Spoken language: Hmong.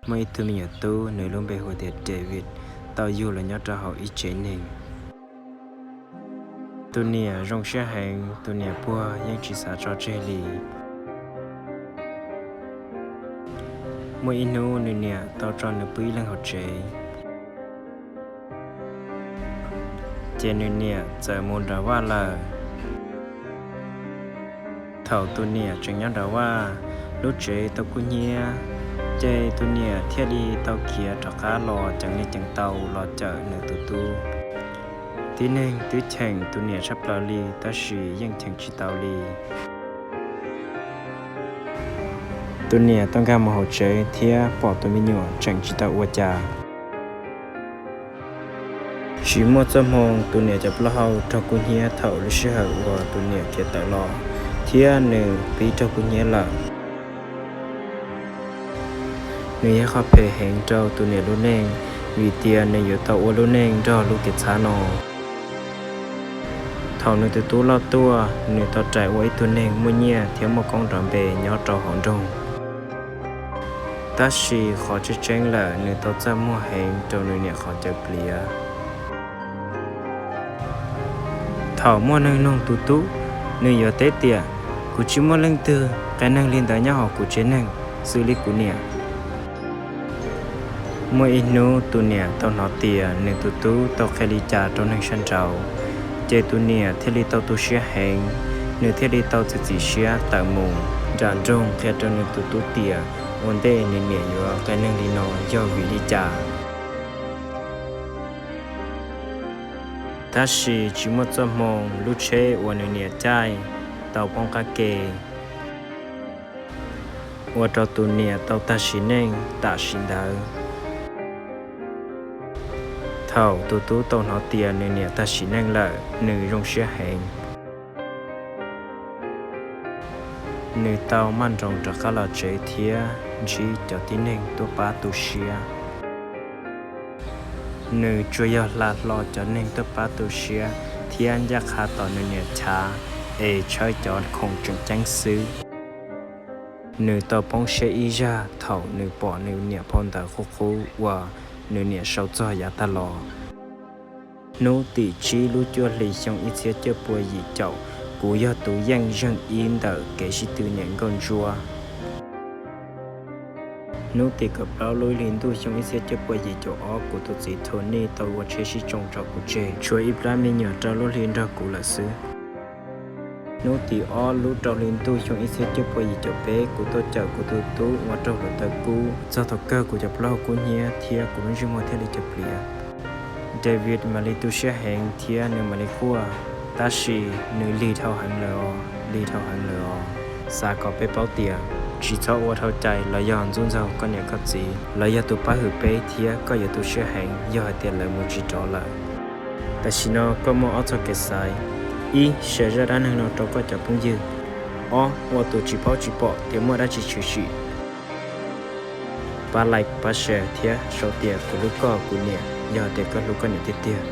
Muaj ib tug me nyuam tub, nws lub npe hu tias David, tau yug los nyob rau hauv ib tsev neeg. Tus niam zoo siab heev, tus niam puag yeej tsis xav tso tseg li. Muaj ib hnub nws niam tau tso nws pw ib leeg hauv tsev, ces nws niam txawm mus nram vaj lawm. Thaum tus niam tseem nyob nram vaj, lub tsev tau kub hnyiab, ces tus niam thiaj li tau khiav rov qab los ceev li ceev tau los cawm nws tus tub. Tib neeg twb cheem tus niam tshaj plaws li, tab sis yeej cheem tsis tau li. Tus niam tau nkag mus hauv tsev thiab pom tus me nyuam tseem tsis tau ua cas. Tsis muaj txoj hmoo, tus niam cov plaub hau raug kub hnyiab thaum lub sij hawm uas tus niam khiav tawm los, thiab nws pib raug kub hnyiab lawm. Nws yog qhov phem heev rau tus niam lub neej, vim tias nws yuav tau ua lub neej nrog lub kev txhab no. Thaum nws tus tub loj tuaj, nws tau rais ua ib tug neeg muaj nyiaj thiab muaj koob nrov npe nyob rau hauv nroog. Tab sis qhov tseeb tseeb lawm, nws tau txaj muag heev rau nws niam qhov cawv pliav. Thaum muaj neeg nug tus tub, nws yuav teb tias, Kuv tsis muaj leej twg qias neeg li ntawd nyob hauv kuv tsev neeg, xws li kuv niam. Muaj ib hnub tus niam tau hnov tias nws tus tub tau qhia li cas rau neeg sab nraud, ces tus niam thiaj li tau tu siab heev, nws thiaj li tau txiav txim siab tawm mus nram nroog qhia rau nws tus tub tias ua ntej nws niam yuav qias neeg li no yog vim li cas. Tab sis tsis muaj txoj hmoo, lub tsheb uas nws niam caij tau poob qab ke, ua rau tus niam tau tag sim neej tam sim ntawd. Thaum tus tub tau hnov tias nws niam tag sim neej lawm, nws zoo siab heev. Nws tau maj nroos rov qab los tsev thiab ntsib cov tib neeg tuaj pab tu siab. Nws tsuas yog hla hlo cov neeg tuaj pab tu siab thiab ncaj qha tos nws niam chav es tshawb cov khoom tseem ceeb xwb. Nws tau poob siab ib zaj thaum nws pom nws niam phau ntawv qub qub uas nws niam sau txog yav tag los. Hnub tim tsib lub cuaj hli xyoo ib txhiab cuaj pua yim caum, kuv yog tus yeej zeeg ib ntawm kev sib tw niam nkauj ntsuab. Hnub tim kaum plaub lub hli ntuj xyoo ib txhiab cuaj pua yim caum ob, kuv tus txiv Tony tau ua tsheb sib tsoo tso kuv tseg, tshuav ib plab me nyuam rau lub hli nrog kuv lawm xwb. Hnub tim ob lub rau hli ntuj xyoo ib txhiab cuaj pua yim caum peb, kuv tuaj cawm kuv tus tub uas raug hluav taws kub. Txog thaum kawg kuv cov plaub hau kub hnyiab thiab kuv lub ntsej muag thiaj li cov pliav. David mam li tu siab heev thiab nws mam li quaj, tab sis nws lig dhau heev lawm os, lig dhau heev lawm os. Xav kom peb paub tias tsis txhob ua dhau cai los yog ntxub ntxaug koj niam koj txiv. Lawv yog tus pab hwm peb thiab koj yuav tu siab heev yog hais tias lawv mus tsis rov lawm. Tam sim no koj muaj ob txoj kev xaiv: ib, share zaj dab neeg no rau koj cov phooj ywg. Ob, ua tus tsis paub tsis pom tias muaj dab tsi tshwm sim. Pab like, pab share thiab sau tias kuv hlub koj kuv niam yog tias koj hlub koj niam tiag tiag.